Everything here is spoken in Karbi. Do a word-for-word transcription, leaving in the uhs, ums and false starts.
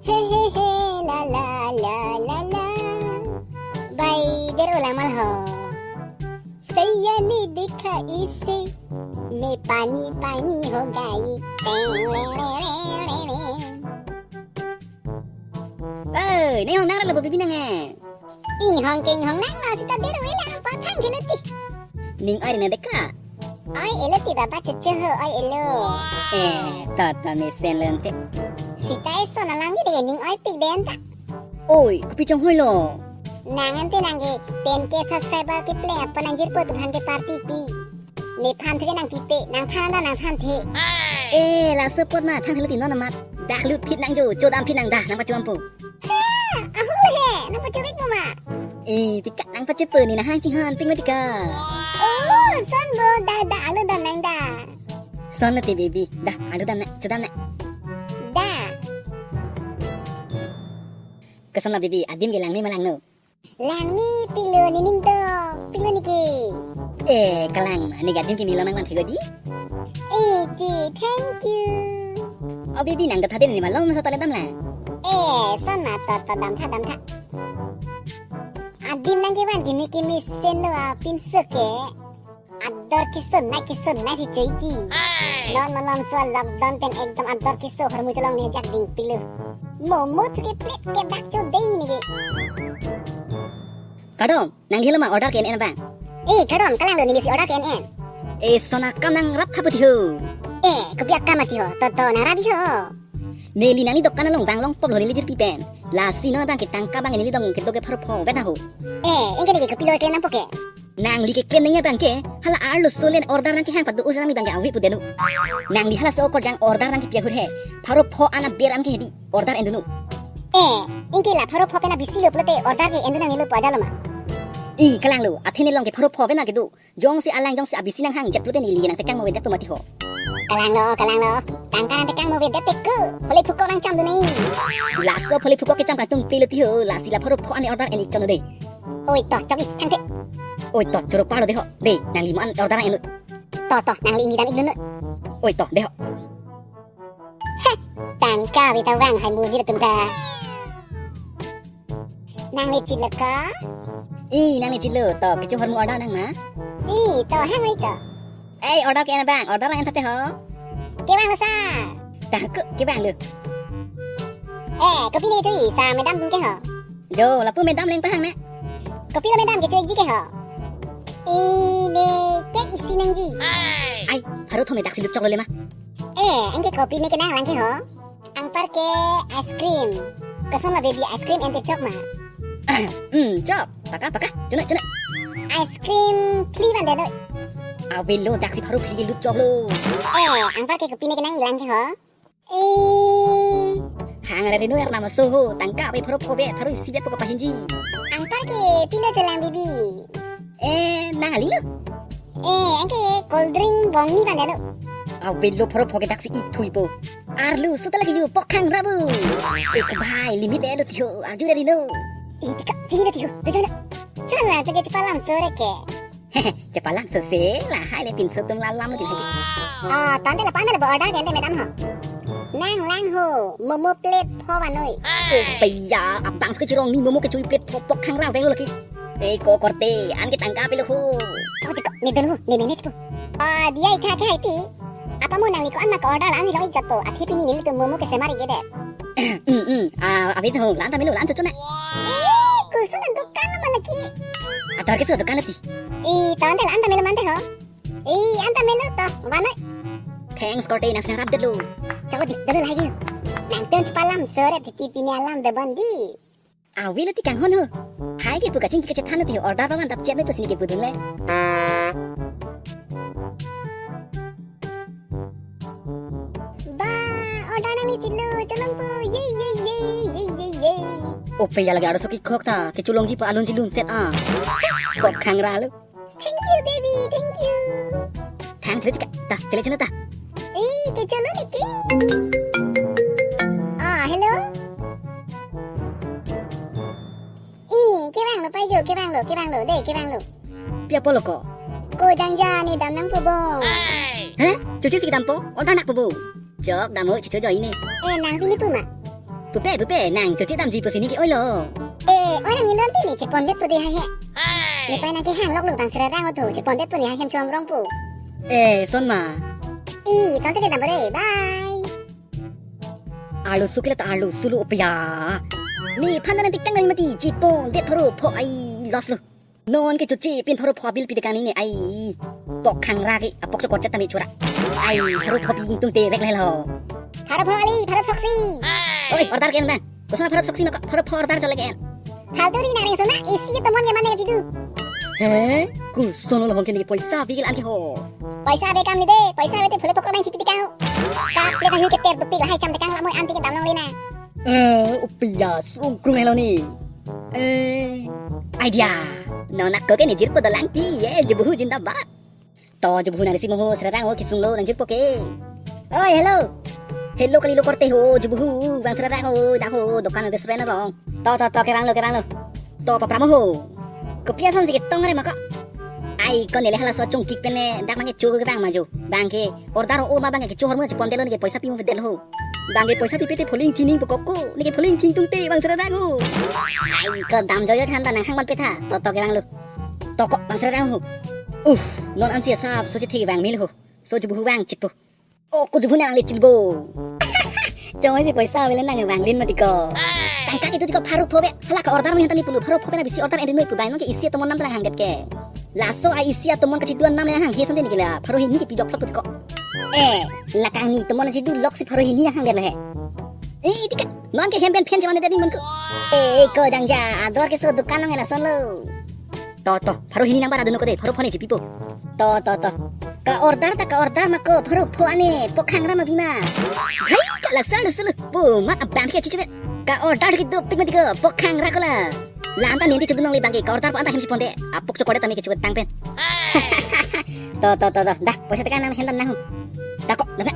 He he he, la la la la la. Bai, der ulang mal ho. Saiya ne dekha ise, main pani pani ho gayi. Teng re re re re re. Oi, ne hong nang lo baby nang eh. Inghong ke inghong nang lo, sita der ulang pa thang khelo ti. Ning oi ne dekha. Oi elo ti baba, cheche ho, oi elo. Eh, ta ta mesen lente. Sita eson alam ke de ning oi pik den ta. Oi, kopi chonghoi lo. Nang ante nang ke ten K subscriber kepleng apot nang jirpo tu han ke party pi. Nephan thu ke nang pipe, nang than da nang thanthe. Eh, laso apot ma thang khelo ti non amat. Dak lut phit nang jo, chodam phit nang dah, nang pachompo. Ha, ahung le he, nang pachobek mo ma. Eh, tika nang pachepo ne nang hang chinghon pik ma tika. Oh, son bo, da da, aludam nang da. Son lo ti baby, da, aludam nang, chodam nang. Da. Koson lo baby, adim ke langme ma langno? Langme, pilo ne ning do, pilo ne ke. Eh, kalang, ne ke adim ke melo nang man phego di. Eh, ti, thank you. O baby nang do tha de ne malom so tole dam la. Eh, son ma to to dam tha dam tha. Adim nang ke van di ne ke mesen lo apinso ke. Ador keso nai keso nai si choi ti. Non malom so lockdown pen ekdom ador keso hormu cholong ne jak ding pilo. Momo thu ke plate kebak cho dei ne ke. Kardom, nangli lo ma order ke en en abang? Eh, kardom, kalang lo neli si order ke en en. Eh, son akam nang rap tha pu ti ho. Eh, kopi akam ma ti ho, to to nang rap di ho. Neli nangli dokan along vang long pop lo neli jirpi pen. Lasi non abang ke tangka abang neli dong kedo ke pharo pho vet na ho. Eh, anke ne ke kopilo ke nangpo ke? Nangli ke kren nangji abang ke, hala arloso len order nang kehang pado usi nangli abang ke avi pu deno. Nangli halaso okorjang order nang kepi ahut he. Pharo pho an aber an ke hedi order en dunu. Eh, anke la pharo pho pen abisi lo pulote order ke en dun nanglo pu ajalo ma. I kalang lo, athe ne long ke pharo pho pen na kedo. Jongsi alang jongsi abisi nang hang jet pulote neli nang tekang mo vedet pu mati ho. Kalang lo, kalang lo. Tangka nang tekang mo vedet te ke. Pholi phuko nang cham dun nai. Laso pholi phuko kecham kangtung te lo ti ho. Lasi la pharo pho an order en ik chon de. Oi to, chok ik thangthe. Oi to, choro palo de ho. De, nangli mo an order en. To to, nangli ingni dam ik dun. Oi to, de ho. Heh, tangka ave ta vang hai mujir atum ta. Nangli chitlo ko? I, nangli chitlo, to, kecho hormu order nang ma? I, to, hang oi to. Ei, order ke en abang, order nang en thate ho. Kevang lo sir. Ta ke, kevang lo. Eh, kopi ne cho-i, sir madam atum ke ho? Jo, lapu madam leng pahang ne. Kopilo madam kecho ikji ke ho? I ne cake isi nangji. Ai, pharo tho me daksi lut chok lo le ma. Eh, anke kopi ne kenang lang ke ho? Anpar ke ice cream. Koson lo baby, ice cream ente chok ma? Hmm, chok. Paka, paka. Chuna, chuna. Ice cream phli van deno. Avelo daksi pharo phli lut chok lo. Eh, anpar ke kopi ne kenang lang ke ho? Eh. Hang ra reno er nama soho, tangka ave pharo pho vet, pharo isi vet poko pahinji. Anpar ke pilo cho lang baby. Eh, nang aling lo? Eh, anke cold drink bongni van deno. Avelo pharo pho ke daksi ik thui po. Arlo suta lagi yu pokhang rabu. Ek bhai limit de lo ti ho, arju ra reno. Ih, tika chini ra ti ho, tu jana. Chala, teke chepalam sore ke. Chepalam sose, lahai le pinso atum la lam lo ti hai. Ah, tante la pan lo bo order ke ente madam ho. Nang lang ho, momo plate pho vanoi. Oh, paya, abang ke chirong ni momo kechui plate pho pokhang ra veng lo lagi. Eh, ko korte, anke tangka pilo ho. Oh, tiko, ne dolo, ne manage po. Ah, dia ikha ke hai ti. Apa mo nangli ko-an ma ko order la-an long ik chot po. Athe pini nelitum momo kesemar ik det. Hmm, hmm. Ah, abit ho, la-an ta melo, la-an chochona. Eh, koson an dukan lo ma lagi. Ador keso dukan lo ti. I, tante la-an ta melo mante ho. I, an ta melo to, vanoi. Thanks korte, nang senang rap det lo. Chalo di, dolo lagi. Nangtum chepalam sore ti pini alam de bandi. Avelo ti kanghon ho. Hai kepu kachingki kachethan lo ti order ba van dap chet noi pusi ne kepu dunle. Ba, order nangli chitlo, cholong po. Ye, ye, ye, ye, ye, ye. O paya lagi arloso kekhok ta, kecholongji pa alunji lun set a. Pokhang ra lo. Thank you, baby. Thank you. Thanks, Ritika. Ta, chele chena ta. Eh, kecholo niki. Ah, hello. Eh, kevang lo, paijo, kevang lo, kevang lo, de, kevang lo. Pi apot lo ko? O jangja, ne dam nangpo bo? He? Choche si dampo? Order nakpo bo? Chok dam ho, chocho joi ne. Eh, nang pini pu ma? Pupe, pupe, nang choche damji pusi ne ke-oi lo. Eh, oi nang ilon te ne chepondetpo de hai he. Ne pai nang kehang lok lo, bang Sera Rang ho to, chepondetpo ne hai hem chom rong po. Eh, son ma. I, tangte ke dam bo de, bye. Arloso ke la ta arloso lo opiya. Nephan nang tikang nang mati, chepondet pharo pho ai loss lo. Non ke choche pen pharo pho bill pi tekang ne ai. Pok khangra ke, apok chokot tame chora. Ai, pharo pho pi ingtung te rek le lo. Pharo pho ali, pharo throksi. Oi, order ke-en bang. Koson pharo throksi ma ko, pharo pho order chole ke-en. Faltu ri nang ring sona, isi atomon ke mane jidu. He? Koson lo hong ke ne poisa ave ke la-an ke ho. Poisa ave kam ne de, poisa ave te phule pokok nang chipi tekang. Kap le kahi ke ter dupik lahai cham tekang la moi anti ke dam longle nang. Eh, opiya sungkrung helo ne. Eh, idea. Non ako ke ne jirpo dolang ti, eh, jubuhu jindabad. To jubuhu nang receive mo ho, Sera Rang ho, kesung lo nang jirpo ke. Oi, hello. Hello kali lo korte ho, jubuhu, bang Sera Rang ho, dak ho, dokan restaurant along. To, to, to, kevang lo, kevang lo. To, papra mo ho. Kopi ason si ketong re ma ko. Ai, ko ne le halaso chongkik pen ne, dak bang ke cho kevang ma jo. Bang ke order o ma bang ke cho hormu chepondetlo ne ke poisa pi mo pedetlo ho. Bang ke poisa pipe te pholing thining po koko. Ne ke pholing thing tung te bang Sera Rang ho. Ai, ko dam joyo than ta nang hang man pe tha. To, to, kevang lo. To ko bang Sera Rang ho. Uff, non ansi asap so chethe vang mil ho. So jubuhu vang chit po. O, ko jubuhu nang le chil bo. Chong si poisa ave le nang vang lin mati ko. Tangka ke tu ti ko pharo pho ave. Hala ka order mo henta ne pulo pharo pho ave na bisi order ende noi pu bang non ke isi atomon nam ta nang hangdet ke. Laso a isi atomon kachidu an nam nang hanghe son te ne ke la pharo hini ke pi jok plot pu ti ko. Eh, la kangni atomon chidu lok si pharo hini nang hangdet le he. Eh, ti ka, non ke hem pen phen cheman de ding mon ko. Eh, ko jangja, ador ke so dukan nang lason lo. To, to, pharo hini nang bara dun ko de, pharo pho ne chipi po. To, to, to. Ka order ta ka order ma ko, pharo pho ane, pok khangra ma bima. Hai, ka lason lo sulu. Po, mat abang ke chichi. Ka order ke dopik mati ko, pok khangra ko la. La anta nindi chodun longle bang ke, ka order pho anta hem chepondet. Apok chokot tame ke chokot tang pen. To, to, to, to. Dah, poisa tekang nang hem dan nang. Dah ko, dah na.